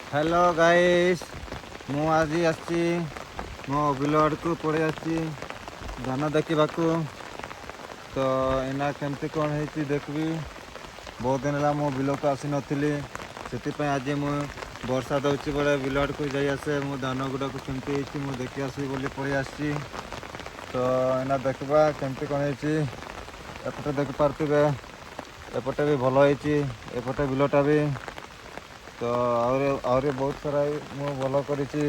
Hello guys, ମୁଁ ଆଜି ଆସିଛି ମୋ ବିଲ ଆଡ଼କୁ ପଳେଇ ଆସିଛି ଧାନ ଦେଖିବାକୁ। ତ ଏଇନା କେମିତି କ'ଣ ହେଇଛି ଦେଖିବି। ବହୁତ ଦିନ ହେଲା ମୁଁ ବିଲକୁ ଆସିନଥିଲି, ସେଥିପାଇଁ ଆଜି ମୁଁ ବର୍ଷା ଦେଉଛି ବେଳେ ବିଲ ଆଡ଼କୁ ଯାଇ ଆସେ, ମୁଁ ଧାନ ଗୁଡ଼ାକୁ କେମିତି ହେଇଛି ମୁଁ ଦେଖି ଆସିବି ବୋଲି ପଳେଇ ଆସିଛି। ତ ଏଇନା ଦେଖିବା କେମିତି କ'ଣ ହେଇଛି। ଏପଟେ ଦେଖିପାରୁଥିବେ, ଏପଟେ ବି ଭଲ ହେଇଛି, ଏପଟେ ବିଲଟା ବି। ତ ଆହୁରି ଆହୁରି ବହୁତ ସାରା ମୁଁ ଭଲ କରିଛି,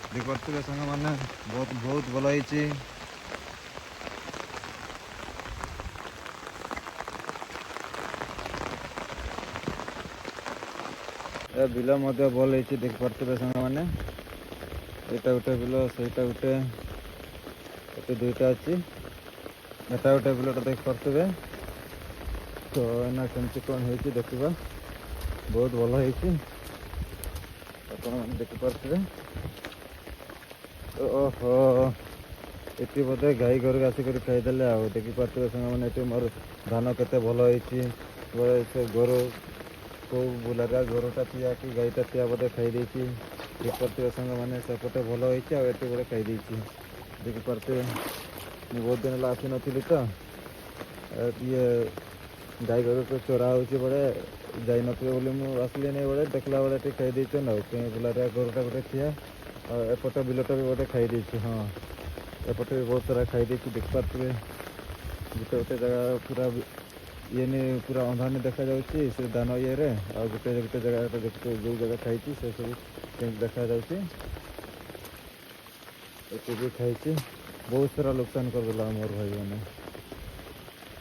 ଦେଖିପାରୁଥିବେ ସାଙ୍ଗମାନେ, ବହୁତ ବହୁତ ଭଲ ହେଇଛି। ଏ ବିଲ ମଧ୍ୟ ଭଲ ହେଇଛି, ଦେଖିପାରୁଥିବେ ସାଙ୍ଗମାନେ। ଏଇଟା ଗୋଟେ ବିଲ, ସେଇଟା ଗୋଟେ, ଏଠି ଦୁଇଟା ଅଛି। ଏଟା ଗୋଟେ ବିଲଟା ଦେଖିପାରୁଥିବେ। ତ ଏଇନା କେମିତି କ'ଣ ହେଇଛି ଦେଖିବା। ବହୁତ ଭଲ ହେଇଛି, ଆପଣମାନେ ଦେଖିପାରୁଥିବେ। ଓହୋ, ଏଠି ବୋଧେ ଗାଈ ଗୋରୁ ଆସିକରି ଖାଇଦେଲେ। ଆଉ ଦେଖିପାରୁଥିବେ ସାଙ୍ଗମାନେ, ଏଠି ମୋର ଧାନ କେତେ ଭଲ ହେଇଛି। ସେ ଗୋରୁ କେଉଁ ବୁଲାରିଆ ଗୋରୁଟା ଥିଆ କି ଗାଈଟା ଥିଆ ବୋଧେ ଖାଇ ଦେଇଛି। ଦେଖିପାରୁଥିବେ ସାଙ୍ଗମାନେ, ସେପଟେ ଭଲ ହେଇଛି ଆଉ ଏଠି ଗୋଟେ ଖାଇଦେଇଛି, ଦେଖିପାରୁଥିବେ। ମୁଁ ବହୁତ ଦିନ ହେଲା ଆସିନଥିଲି, ତ ଇଏ ଗାଈ ଗୋରୁକୁ ଚରା ହେଉଛି ବେଳେ ଯାଇନଥିବେ ବୋଲି ମୁଁ ଆସିଲି ନାହିଁ ବେଳେ ଦେଖିଲା ବେଳେ ଟିକେ ଖାଇ ଦେଇଛନ୍ତି। ଆଉ କେଉଁ ବୁଲାରିଆ ଗୋରୁଟା ଗୋଟେ ଥିଆ। ଆଉ ଏପଟ ବିଲଟା ବି ଗୋଟେ ଖାଇ ଦେଇଛି। ହଁ, ଏପଟେ ବି ବହୁତ ସାରା ଖାଇଦେଇଛି, ଦେଖିପାରୁଥିବେ। ଗୋଟେ ଗୋଟେ ଜାଗା ପୁରା ଇଏନି, ପୁରା ଅନ୍ଧାନି ଦେଖାଯାଉଛି ସେ ଧାନ ଇଏରେ। ଆଉ ଗୋଟେ ଗୋଟେ ଜାଗା ଯେଉଁ ଜାଗା ଖାଇଛି ସେ ସବୁ କେମିତି ଦେଖାଯାଉଛି। ଏଠି ବି ଖାଇଛି, ବହୁତ ସାରା ଲୋକସାନ କରିଦେଲା ମୋର ଭାଇମାନେ।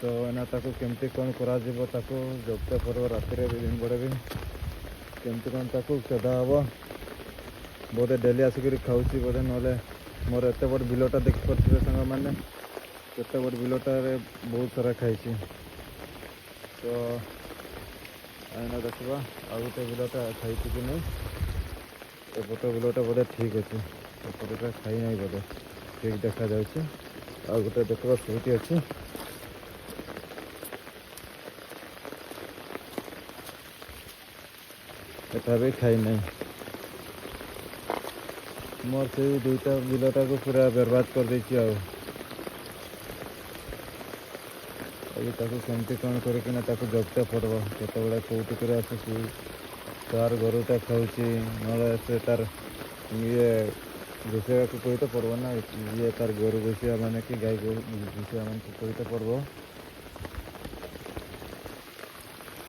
ତ ଏଇନା ତାକୁ କେମିତି କ'ଣ କରାଯିବ, ତାକୁ ଜଗତେ ପଡ଼ିବ ରାତିରେ ବି ଦିନ ବେଳେ ବି। କେମିତି କ'ଣ ତାକୁ ଖେଦା ହେବ। ବୋଧେ ଡେଲି ଆସିକରି ଖାଉଛି ବୋଧେ, ନହେଲେ ମୋର ଏତେ ବଡ଼ ବିଲଟା ଦେଖିପାରୁଥିବେ ସାଙ୍ଗମାନେ, କେତେ ବଡ଼ ବିଲଟାରେ ବହୁତ ସାରା ଖାଇଛି। ତ ଏଇନା ଦେଖିବା ଆଉ ଗୋଟେ ବିଲଟା ଖାଇଛି କି ନାହିଁ। ଏପଟ ବିଲଟା ବୋଧେ ଠିକ୍ ଅଛି, ଏପଟଟା ଖାଇ ନାହିଁ ବୋଧେ, ଠିକ୍ ଦେଖାଯାଉଛି। ଆଉ ଗୋଟେ ଦେଖିବା ସେଇଠି ଅଛି। ଏଟା ବି ଖାଇ ନାହିଁ। ମୋର ସେଇ ଦୁଇଟା ବିଲଟାକୁ ପୁରା ବର୍ବାଦ କରିଦେଇଛି। ଆଉ ଏବେ ତାକୁ କେମିତି କ'ଣ କରିକିନା ତାକୁ ଜଗତେ ପଡ଼ିବ। କେତେବେଳେ କେଉଁଠି କରି ଆସୁଛି, ତାର ଗୋରୁଟା ଖାଉଛି, ନହେଲେ ସେ ତାର ଇଏ ଘୁଷିବାକୁ କହି ତ ପଡ଼ିବ ନା, ଇଏ ତାର ଗୋରୁ ଘୁଷିବା ମାନେ କି ଗାଈ ଗୋରୁ ଘୁଷିବା ମାନଙ୍କୁ କହି ତ ପଡ଼ିବ।